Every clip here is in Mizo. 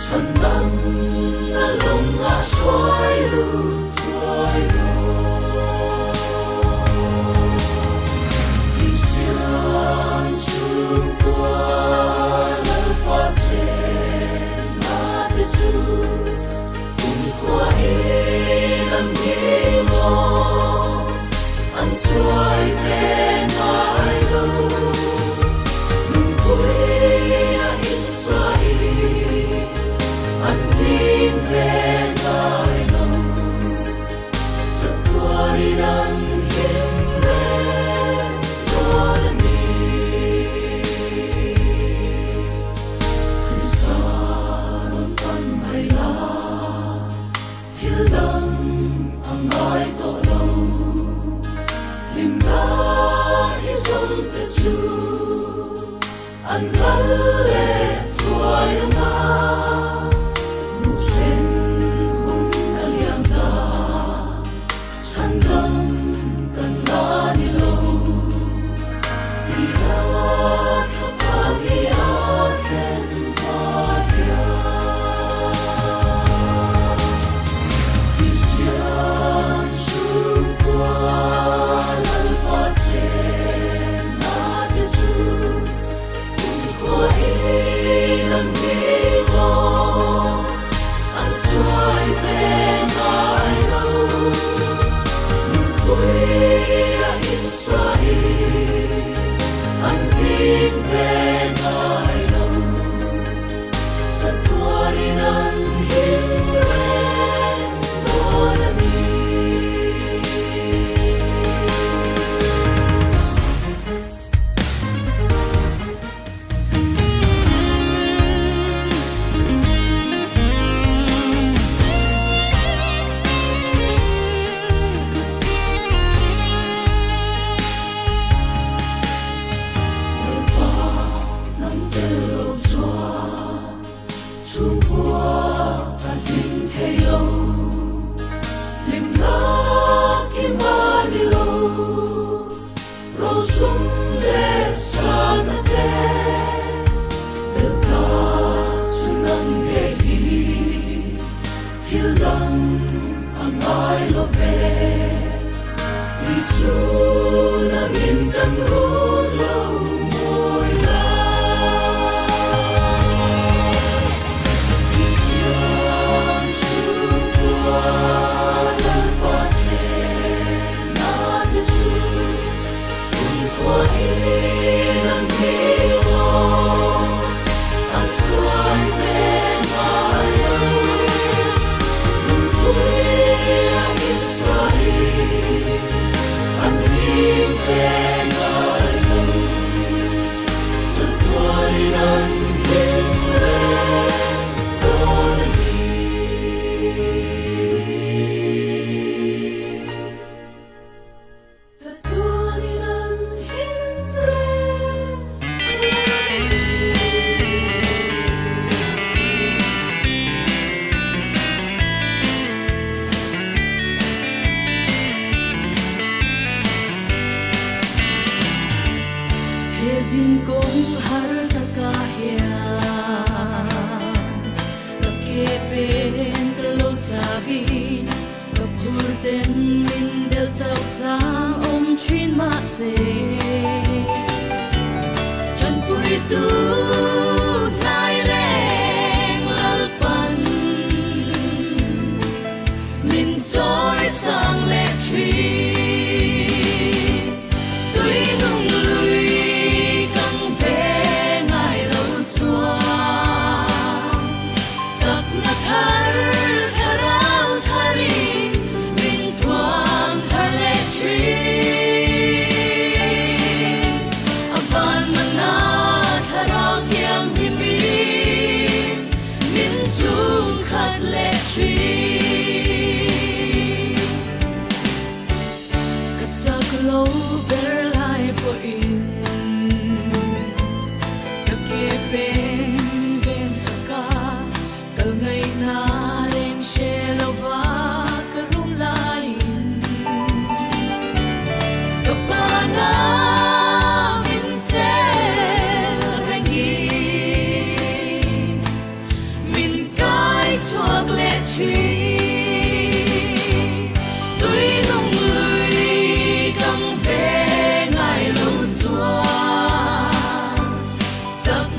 Chhandamna lawngah hruai lut thuai rawh. Kristian chhungkua Lalpa chenna te chu kumkhua in an nghing aw, an chuai ve ngai lo. Lungpuia insawi an ding ve ngai lo. Chatuain an hlim reng dawn a ni. Krista rawn pan mai la, thil dang a ngai tawh lo. Hlimna i zawng te chu An ral leh thuai anga hmuhsen hun a liam ta, chhan dam kan la ni lo. Tia thlapa ni a thlen hma hian Kristian chhungkua Lalpa chen.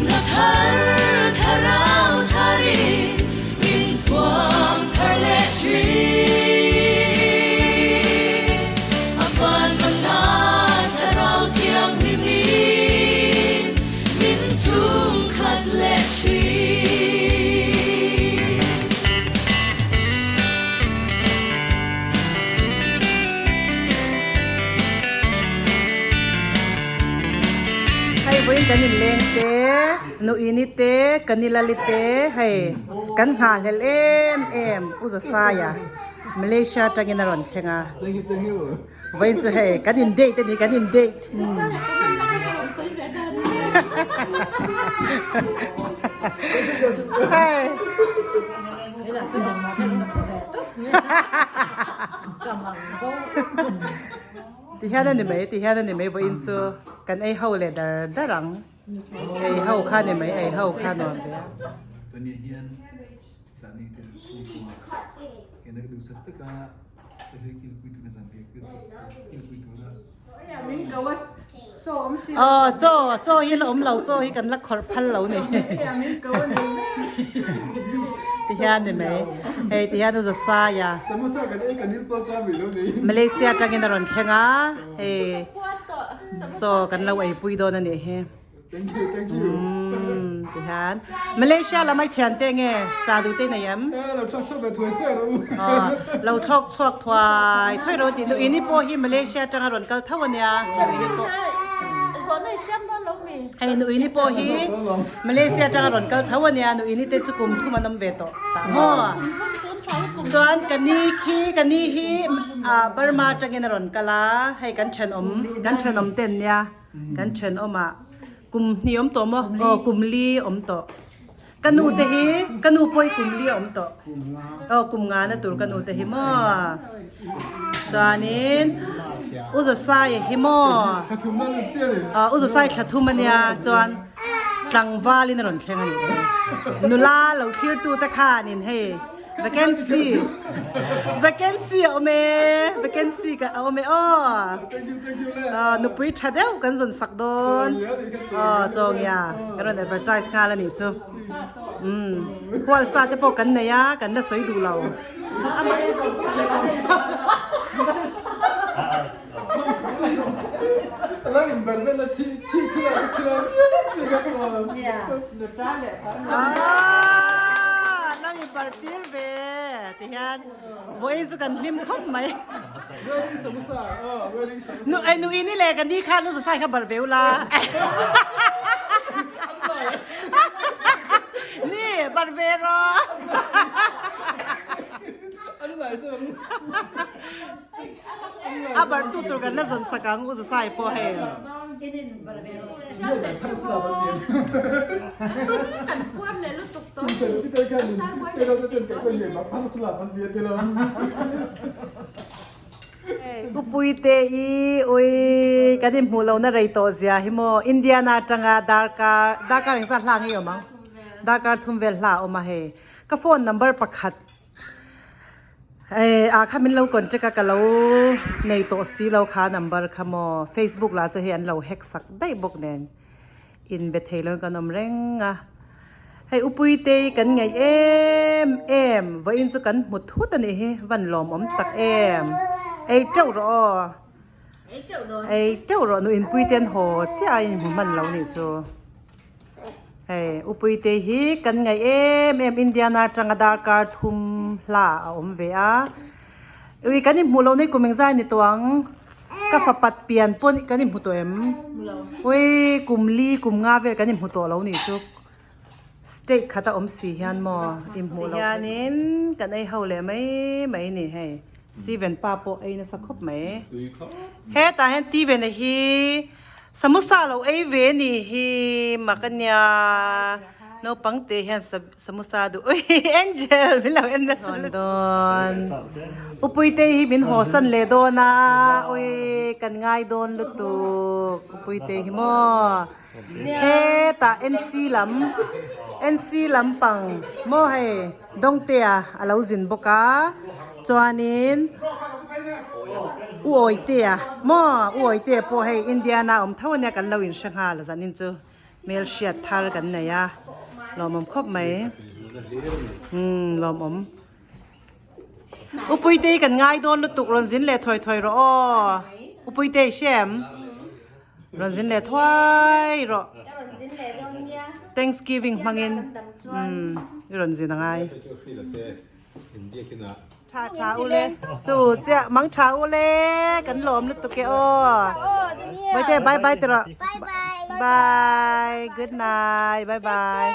Chakna thar thlarau tharin min thuam thar leh thin. A van mana thlarau thianghlimin min chhungkhat leh thin. Hei vawiin kan inleng te, Nuini te, Kanilali te hei kan nghahhlelh em em U Zasaia Malaysia atangin a rawn thleng a. Vawiin chu hei kan in date a ni kan in date. Hei. Ti hian a ni mai, ti hian a ni mai vawiin chu kan ei ho leh dar dar ang. Ei ho kha a ni mai, ei ho kha nuam ve a. Aw chaw chaw hi la awm lo chaw hi kan la khawrh phal lo ni ti hian ni mai hei ti hian u Zasai a Malaysia atangin a rawn thleng a hei chaw kan lo eipui dawn a nih hi. Thank you, thank you. Umm ti hian Malaysia lam ai thian te nge cha duh te nei em? Eh, lo thlawk chhuak ve thuai thuai ro. Aw, lo thlawk chhuak thuai thuai ro tih nu ini pawh hi Malaysia atanga rawn kal tho ania. Nu ini pawh. Zawhna i siam dawn lo mi? Hei nu ini pawh hi Malaysia atanga rawn kal tho ania, nu ini te chu kum thum an awm ve tawh ta maw? Kum thum tun thla hi kum Chuan ka ni khi ka ni hi Burma atangin a rawn kal a, hei kan thenawm kan thenawm te an nia. Kan thenawmah kum hnih awm tawh maw? Aw kum li awm tawh. Ka nu te hi ka nu pawh hi kum li a awm tawh. Aw kum nga na tur ka nu te hi maw? Chuanin U Zasaia hi maw? Aw U Zasai thla thum ania chuan tlangvalin a rawn thleng a nih chu. Nula lo thlirtu te khanin hei Vacancy Vacancy a awm e Vacancy ka a awm e aw Aw nupui tha deuh kan zawn sak dawn Aw chawngia kan rawn advertise nghal a nih chu Umm hual sa te pawh kan nei a kan la sawi duh lo. Aaa nang in bar tir ve ti hian vawiin chu kan hlim khawp mai nu ei nu ini leh ka ni khan u zasai kha bar ve ula ni bar ve rawh. A bar tu tur kan la zawn sak ang u Zasai pawh hei. U Puite i ui kan inhmuh lohna rei tawh zia hi maw Indiana atanga darkar darkar engzat hla nge i awm ang darkar thum vel hla a awm a hei ka phone number pakhat Eh ah kha min lo contact a ka lo nei tawh si lo kha number kha maw facebook lah chu hei an lo hack sak daih bawk nen in be thei lo in kan awm reng a hei upui te hi kan ngaih em em vawiin chu kan hmu thut a nih hi van lawmawm tak em ei teuh rawh aw ei teuh rawh nu inpui te an haw chiah a inhmu hman lo nih chu. Hei Upuite hi kan ngaih em em Indiana atanga darkar thum hla a awm ve a. Ui kan inhmuh loh na hi kum engzai ni tawh ang? Ka fapat pian pawh kan inhmu tawh em? Ui kum li kum nga vel kan inhmu tawh lo nih chu. State khat a awm si hian maw inhmuh loh. Hianin kan ei ho leh mai mai ni hei. Steven pa pawh ei nasa khawp mai. Hetah hian Steven-a hi Samosa lo ei ve ni hi mak a nia naupang te hian samosa duh ui Angel min lo en nasa lutuk dawn Upuite hi min haw san leh dawn a ui kan ngai dawn lutuk Upuite hi maw hetah NC lam NC lampang maw hei Dawngtea a lo zin bawk a chuanin U Awitea maw U Awitea pawh hei Indiana awm tho ania kan lo inhre nghal zanin chu. Hmelhriat thar kan nei a lawmawm khawp mai umm lawmawm Upuite hi kan ngai dawn lutuk rawn zin leh thuai thuai rawh aw Upuite i hria em rawn zin leh thuai rawh Thanksgiving hmangin umm i rawn zin angai. Tha tha u le chu chiah mang tha u le kan lawm lutuk e aw Bawihte bye bye ti rawh bye good night bye bye.